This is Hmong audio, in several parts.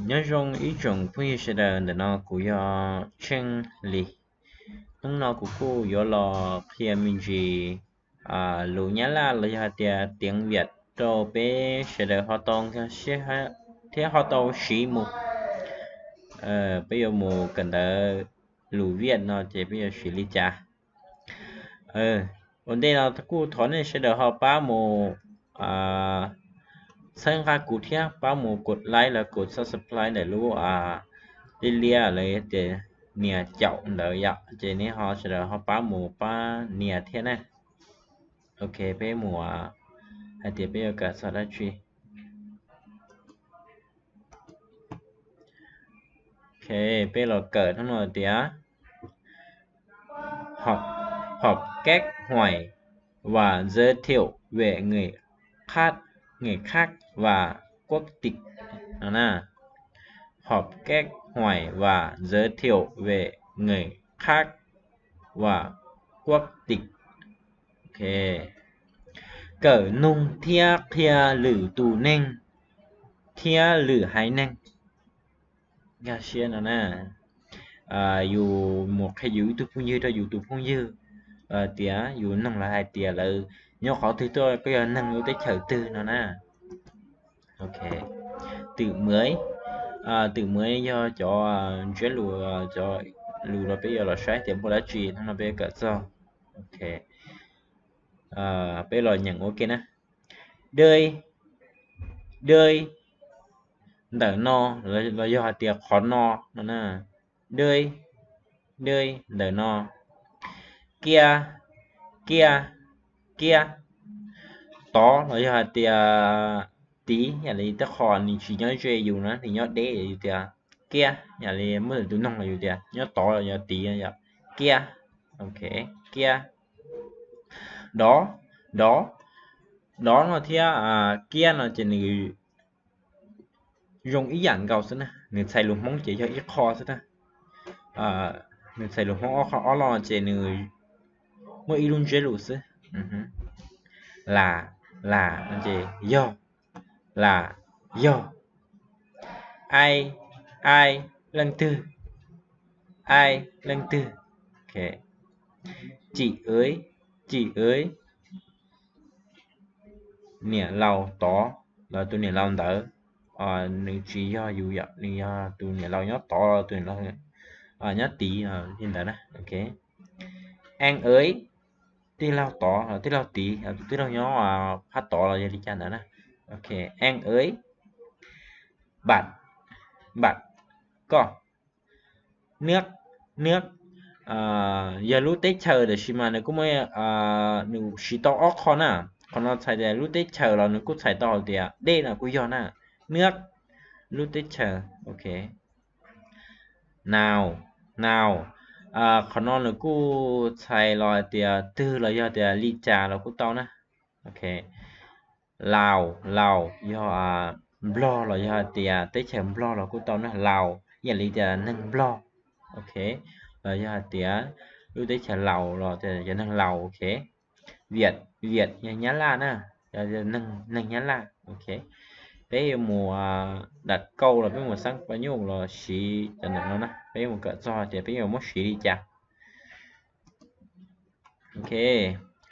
Nyob zoo ib tsoom phooj ywg sawv daws, ntawm no kuv yog Tsheej Lis. Hnub no kuv kuj yuav los qhia me ntsis lus Nyab Laj los yog hais tias tiếng Việt rau peb sawv daws ho tau nkag siab thiab ho tau siv mus. Peb yuav mus kawm ntawv lus Việt no ces peb yuav siv li cas. Ua ntej no kuj thov nej sawv daws ho pab mus txhawb nqa kuv thiab pab mus kos like los kos subscribe ntawm lub liab liab lawv tias nias caum ntawd yom, ces nej ho sawv daws ho pab mus pab nias thiab na. Ok, peb mus hais tias peb yuav kawm txog dab tsi. Ok, peb los kawm hnub no tias học, học cách hỏi và giới thiệu về người khác, người khác và quốc tịch no na. Học cách hỏi và giới thiệu về người khác và quốc tịch. Ok. Kawm nug thiab qhia lwm tus neeg thiab lwm haiv neeg. Nkag siab no na. Yus mus qhia yus ib tug phooj ywg rau yus tus phooj ywg tias yus noog lawv hais tias lawv nyob qhov twg tuaj, koj yog neeg lub teb chaws twg no na. Ok. Từ mới, từ mới yog cov ntsiab lus, cov lus los peb yuav los saib tias muaj dab tsi no peb kawm txog. Ok. Peb los nyeem ua ke na. Đây, đây, ntawm no, los yog hais tias qhov no no na. Đây, đây, ntawm no. Kia, kia, kiag. Tod los yog hais tias tid, yam li tej qho nws tsis nyob ze yus na, nws nyob deb yus tias kiag, yam li muaj tus noog los yus tias nyob tod los yog tid yom. Kiag, ok, kiag. Dov, dov, dov no thiab kiag no ces nws zoo ib yam nkaus xwb na, nws txhais lus Hmoob ces yog ib qho xwb na. Nws txhais lus Hmoob ob qho ob lo ces nws muaj ib lub ntsiab lus xwb. Là, là no ces yog, là, yog. Ai, ai, leej twg, ai, leej twg. Chị ấy, chị ấy, niam laus tod los tus niam laus ntawd, nws tsis yog yus yom, nws yog tus niam laus nyob tod los tus niam laus nyob tid li ntawd na. Ok. Anh ấy, tij laug tod los tij laug tid, tus tij laug nyob phab tod los yog li cas ntawd na. Ok. Anh ấy, bạn, bạn, koj. Nước, nước, yog lub teb chaws tab sis mas nws kuj muaj, nws siv tau ob qho na. Qhov no txhais tias lub teb chaws los nws kuj txhais tau hais tias dej no kuj yog na. Nước, lub teb chaws. Ok. Nào, nào, qhov no nws kuj txhais los hais tias twg los yog tias li cas los kuj tau na. Ok. Laus, laus yog Nplog los yog hais tias teb chaws Nplog los kuj tau na, laus yam li tias neeg Nplog. Ok. Los yog hais tias lub teb chaws Laus los tias yog neeg Laus. Ok. Việt, Việt yog Nyab Laj na, yog neeg Nyab Laj. Ok. Peb yuav mus đặt câu los peb mus xab pa nyuj los siv cov ntawm no na, peb yuav mus kawm txog tias peb yuav muab siv li cas. Ok.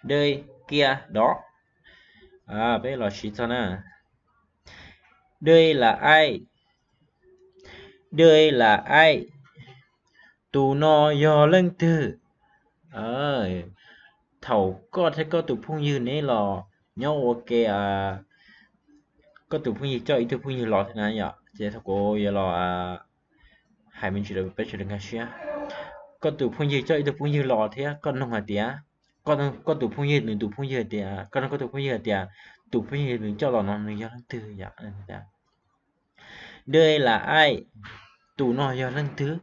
Đây, kia, đó. Peb los siv txog na. Đây là ai? Đây là ai? Tus no yog leej twg? Thaum koj thiab koj tus phooj ywg neb los nyob ua ke, koj tus phooj ywg coj ib tug phooj ywg los thiab na yom, ces thaum kuv yuav los hais me ntsis rau peb sawv daws nkag siab. Koj tus phooj ywg coj ib tug phooj ywg los thiab koj noog hais tias, koj tus phooj ywg nws tus phooj ywg hais tias, koj noog koj tus phooj ywg hais tias tus phooj ywg nws coj los no nws yog leej twg yom. Đây là ai? Tus no yog leej twg?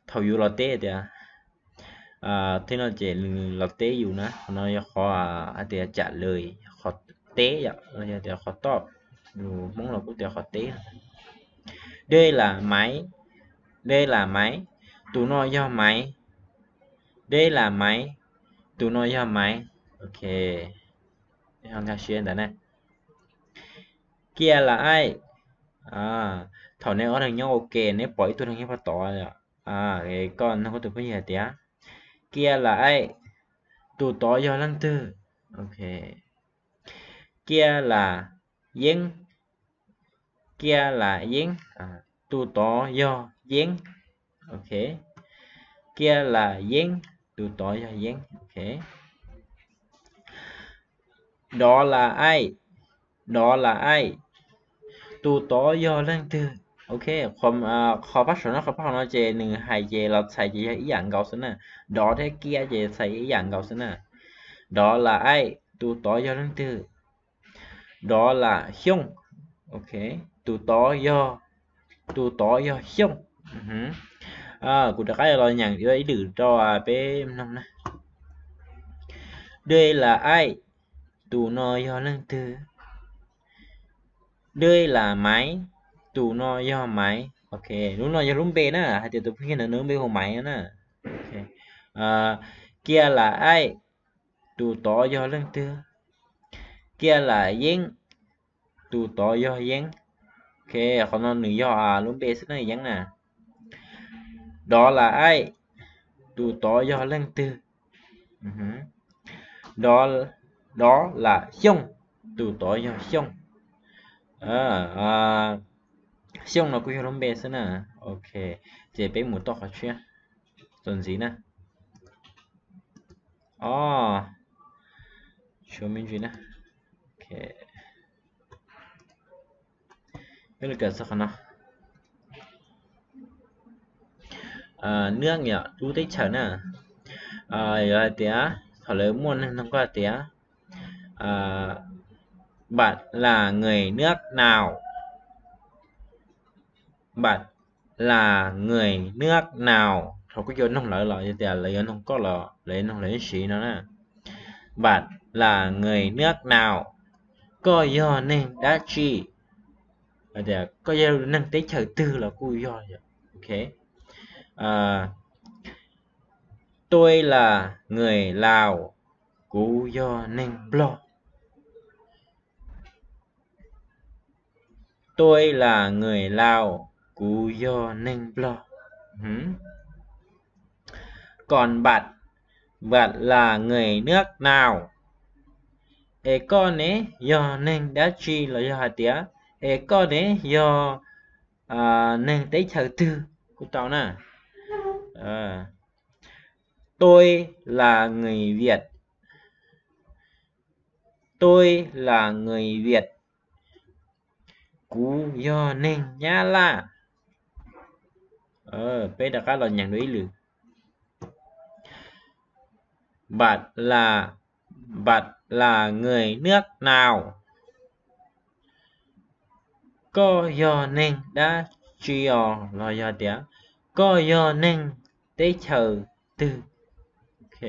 Thaum yus los teb tias, thiab no ces nws los teb yus na, qhov no yog qhov hais tias trả lời, qhov teb yom, yog tias qhov toj, lus Hmoob los kuj tias qhov teb. Đây là máy, đây là máy, tus no yog máy. Đây là máy, tus no yog máy. Ok, nkag siab ntawd na. Kia là ai? Thaum neb ob leeg nyob ua ke neb pom ib tug neeg nyob pem tod, koj nug koj tus phooj ywg hais tias, Kia là ai? Tus tod yog leej twg? Kia là Yeeb. Kia là Yeeb. Tus tod yog Yeeb. Kia là Yeeb. Tus tod yog Yeeb. Đó là ai? Đó là ai? Tus tod yog leej twg? Ok, qhov pab saum no, qhov pab hauv no ces nws hais ces los txhais ces yog ib yam nkaus xwb na. Đó thiab kia ces txhais ib yam nkaus xwb na. Đó là ai? Tus tod yog leej twg? Đó là Xyooj. Ok, tus tod yog, tus tod yog Xyooj. Kuv rov qab los nyeem ib lwm rau peb mloog na. Đây là ai? Tus no yog leej twg? Đây là Maiv. Tus no yog Maiv. Ok, lub no yog lub npe na, hais tias tus phooj ywg ntawd nws lub npe hu Maiv na. Kia là ai? Tus tod yog leej twg? Kia là Yeeb. Tus tod yog Yeeb. Ok, qhov no nws yog lub npe xwb na, Yeeb na. Đó là ai? Tus tod yog leej twg? Đó, đó là Xyooj. Tus tod yog Xyooj. Xyooj no kuj yog lub npe xwb na. Ok, ces peb mus toj qhov tshiab txuas ntxiv na. Os, tshuav me ntsis na. Ok, peb los kawm txog qhov no. Nước yog lub teb chaws na. Yog hais tias thaum lawv muaj neeg nug koj hais tias, Bạn là người nước nào? Bạn là người nước nào? Thaum koj yuav nug lawv los yog tias lawv yuav nug koj los lawv yuav nug lawv ib sim no na. Bạn là người nước nào? Koj yog neeg dab tsi? Hais tias koj yog neeg teb chaws twg los kuj yog. Ok. Tôi là người Lào. Kuv yog neeg Nplog. Tôi là người Lào. Kuv yog neeg Nplog. Còn bạn, bạn là người nước nào? Es koj ne yog neeg dab tsi los yog hais tias es koj ne yog neeg teb chaws twg kuj tau na. Tôi là người Việt. Tôi là người Việt. Kuv yog neeg Nyab Laj. Peb rov qab los nyeem dua ib lwm. Bạn là, bạn là người nước nào? Koj yog neeg dab tsi os? Los yog tias koj yog neeg teb chaws twg? Ok.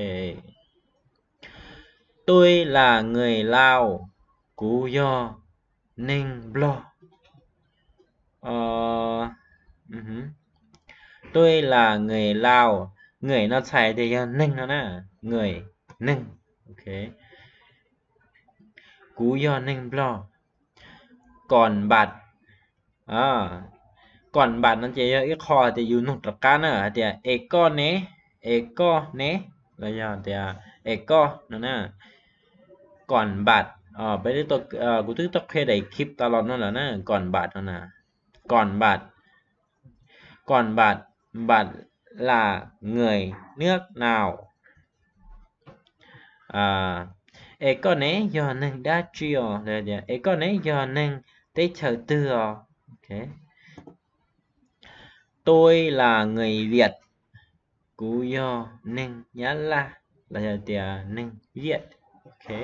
Tôi là người Lào. Kuv yog neeg Nplog. Tôi là người Lào. Người no txhais tias yog neeg no na. Người, neeg. Ok. Kuv yog neeg Nplog. Còn bạn. Còn bạn no ces yog ib qho hais tias yus nug rov qab na, hais tias es koj ne, es koj ne, los yog tias es koj no na. Còn bạn, peb, kuv twb tau qhia daim clip tas los no lawm na, còn bạn no na. Còn bạn, còn bạn, bạn là người nước nào? Es koj ne yog neeg dab tsi os? Es koj ne yog neeg teb chaws twg os? Tôi là người Việt. Kuv yog neeg Nyab Laj los yog tias neeg Viet. Ok,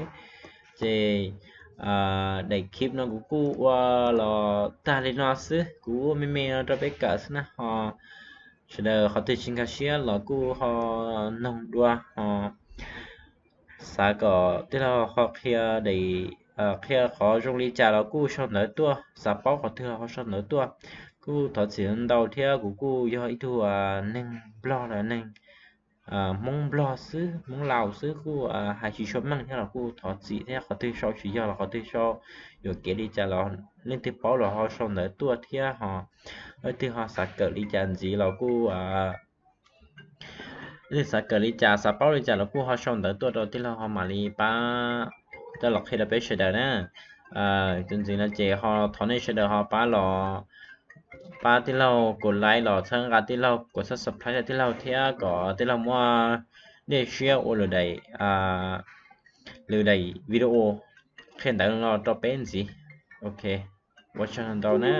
ces daim clip no kuv kuj ua los tag li no xwb, kuv ua me me no rau peb kawm xwb na ho. Sawv daws qhov twg tsis nkag siab los kuj ho noog dua ho. Xav kom tij laug ho qhia, qhia qhov zoo li cas los kuj sau ntawv tuaj, xav paub qhov twg los ho sau ntawv tuaj. Kuj thov txim ntau thiab kuv kuj yog ib tug neeg Nplog los neeg Hmoob Nplog xwb, Hmoob Laus xwb kuj hais tsis tshua meej thiab los kuj thov txim thiab. Qhov twg sau tsis yog los qhov twg sau yuam kev li cas los leej twg paub los ho sau ntawv tuaj thiab ho leej twg ho xav kawm li cas ntxiv los kuj, leej twg xav kawm li cas xav paub li cas los kuj ho sau ntawv tuaj rau tij laug ho mam li pab coj los qhia rau peb sawv daws na. Tus ntxiv no ces ho thov nej sawv daws ho pab los pab tij laug kuv like los txhawb nqa tij laug, kuv subscribe tij laug thiab kom tij laug muaj dej siab ua lwm daim, lwm daim video qhia ntawv los rau peb ntxiv. Ok, ua tsaug ntau na.